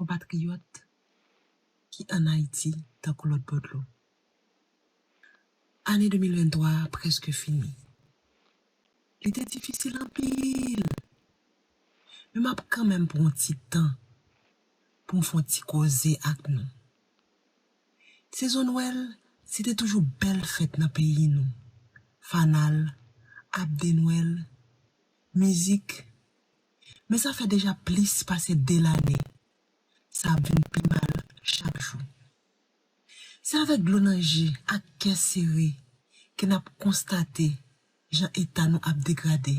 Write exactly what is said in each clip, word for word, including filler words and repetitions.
konpatriyòt ki ann Ayiti tankou lòt bò dlo. Ane de mil venntwa a prèske fini. Li te difisil anpil, men m ap kanmenm pran yon ti tan pou m fè yon ti koze ak nou. Sezon Nwèl, se te toujou bèl fèt nan peyi nou. Fanal, ap de Nwèl, mizik. Men sa fè deja plis pase de lane, sa ap vin pi mal chak jou. Se avèk dlo nan je ak kè sere ke n ap konstate jan eta nou ap degrade.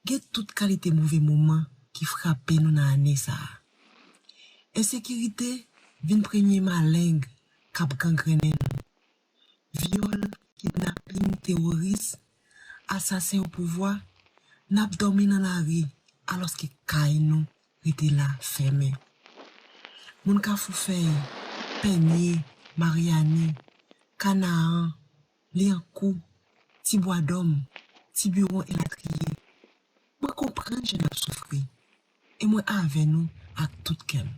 Gen tout kalite move moman ki frape nou nan ane sa a. Ensekirite vin premye maleng k ap gangrennen nou. Vyòl, kidnaping, teworis, asasen o pouvwa, n ap dòmi nan lari alòske kay nou rete la fèmen. Moun Kafou Fèy, Pènye, Maryani, Kanaan, Lyankou, Ti Bwadòm, Ti Biwon elatriye. Mwen konprann jan n ap soufri, e mwen avè nou ak tout kè m.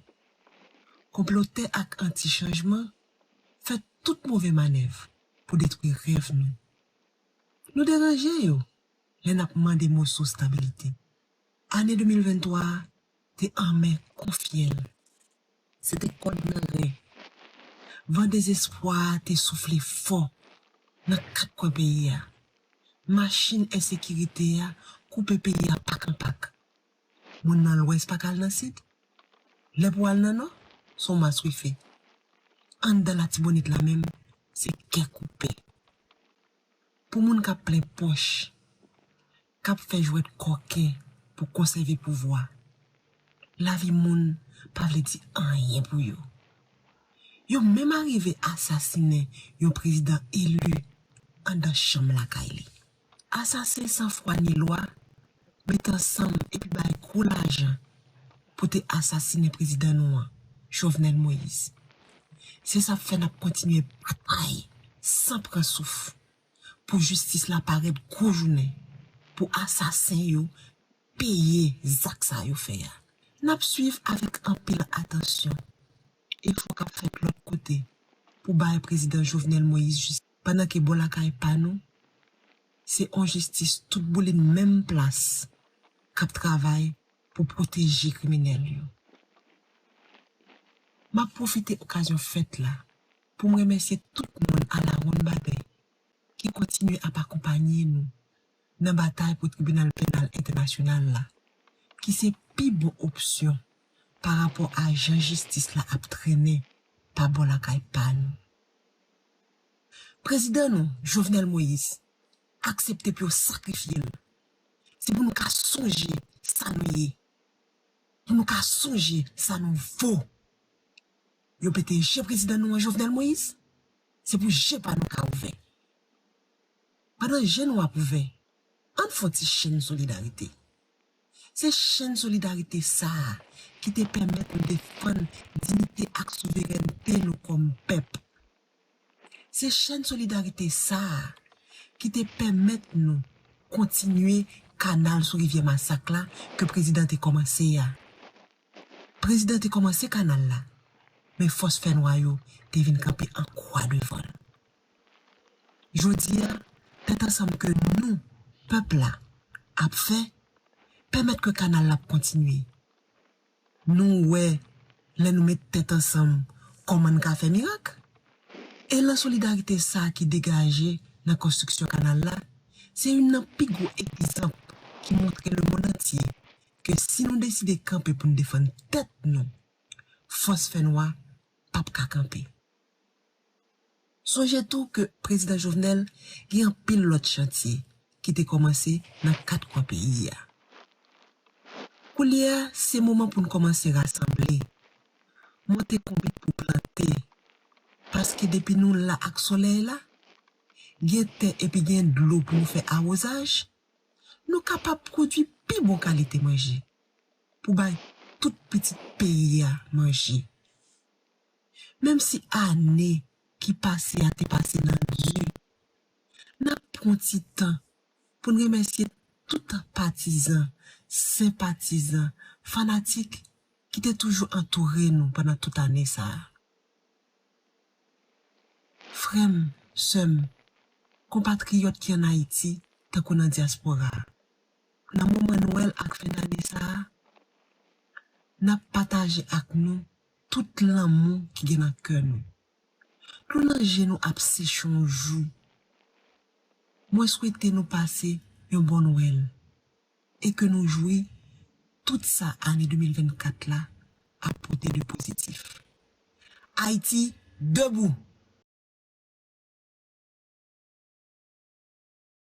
Konplotè ak anti-chanjman fè tout move manèv pou detwi rèv nou. Nou deranje yo lè n ap mande moso stabilite. Ane de mil venntwa a te anmè kon fyèl. Se te kòd nan ren. Van dezespwa a te soufle fò nan kat kwen peyi a. Machin ensekirite a koupe peyi a pak an pak. Moun nan Lwès pa ka al nan Sid. Lè pou al nan Nò, se yon maswife. Anndan Latibonit la menm, se kè koupe. Pou moun k ap plen pòch, k ap fè jwèt kòken pou konsève pouvwa, lavi moun pa vle di anyen pou yo. Yo menm arive asasinen yon prezidan eli anndan chanm lakay li. Asasen san fwa ni lwa met ansanm epi bay gwo lajan pou te asasinen prezidan nou an, Jovenel Moïse. Se sa k fè n ap kontinye batay san pran souf pou jistis la parèt gwo jounen, pou asasen yo peye zak sa yo fè a. N ap swiv avèk anpil atansyon efò k ap fèt lòt kote pou bay prezidan Jovenel Moïse jistis, pandan ke bò lakay pa nou, se yon jistis tout boulin menm plas k ap travay pou pwoteje kriminèl yo. M ap pwofite okazyon fèt la pou m remèsye tout moun alawonnbadè ki kontinye ap akonpanye nou nan batay pou Tribinal Penal Entènasyonal la, ki se pi bon opsyon pa rapò a jan jistis la ap trennen pa bò lakay pa nou. Prezidan nou, Jovenel Moïse, aksepte pou yo sakrifye l. Se pou nou ka sonje sa nou ye. Pou nou ka sonje sa nou vo. Yo pete je prezidan nou an, Jovenel Moïse, se pou je pa nou ka ouvè. Pandan je nou ap ouvè, ann fè yon ti chenn solidarite. Se chenn solidarite sa a ki te pèmèt nou defann diyite ak souverènte nou kòm pèp. Se chenn solidarite sa a ki te pèmèt nou kontinye kanal sou rivyè Masak la ke prezidan te kòmanse a. Prezidan te kòmanse kanal la, men fòs fènwa yo te vin kanpe an kwa devan l. Jodi a, tèt ansanm ke nou, pèp la, ap fè, pèmèt ke kanal la ap kontinye. Nou wè, lè nou met tèt ansanm, kòman n ka fè mirak. Elan solidarite sa a ki degaje nan konstriksyon kanal la, se youn nan pi gwo egzanp ki montre lemonn antye ke si nou deside kanpe pou n defann tèt nou, fòs fènwa p ap ka kanpe. Sonje tou ke Prezidan Jovenel gen anpil lòt chantye ki te kòmanse nan kat kwen peyi a. Koulye a, se moman pou n kòmanse rasanble, monte konbit pou plante, paske depi nou la ak solèy la, gen tè epi gen dlo pou nou fè awozaj, nou kapab pwodui pi bon kalite manje pou bay tout pitit peyi a manje. Menm si ane ki pase a te pase nan di, n ap pran ti tan pou n remèsye tout patizan, senpatizan, fanatik ki te toujou antoure nou pandan tout ane sa a. Frè m, sè m, konpatriyòt ki ann Ayiti, tankou nan dyaspora a, nan moman Nwèl ak fen dane sa a, n ap pataje ak nou tout lanmou ki gen nan kè nou. Dlo nan je nou ap seche yon jou. Mwen swete nou pase yon bon Nwèl e ke nou jwi tout sa ane de mil vennkat la ap pote de pozitif. Ayiti, debou!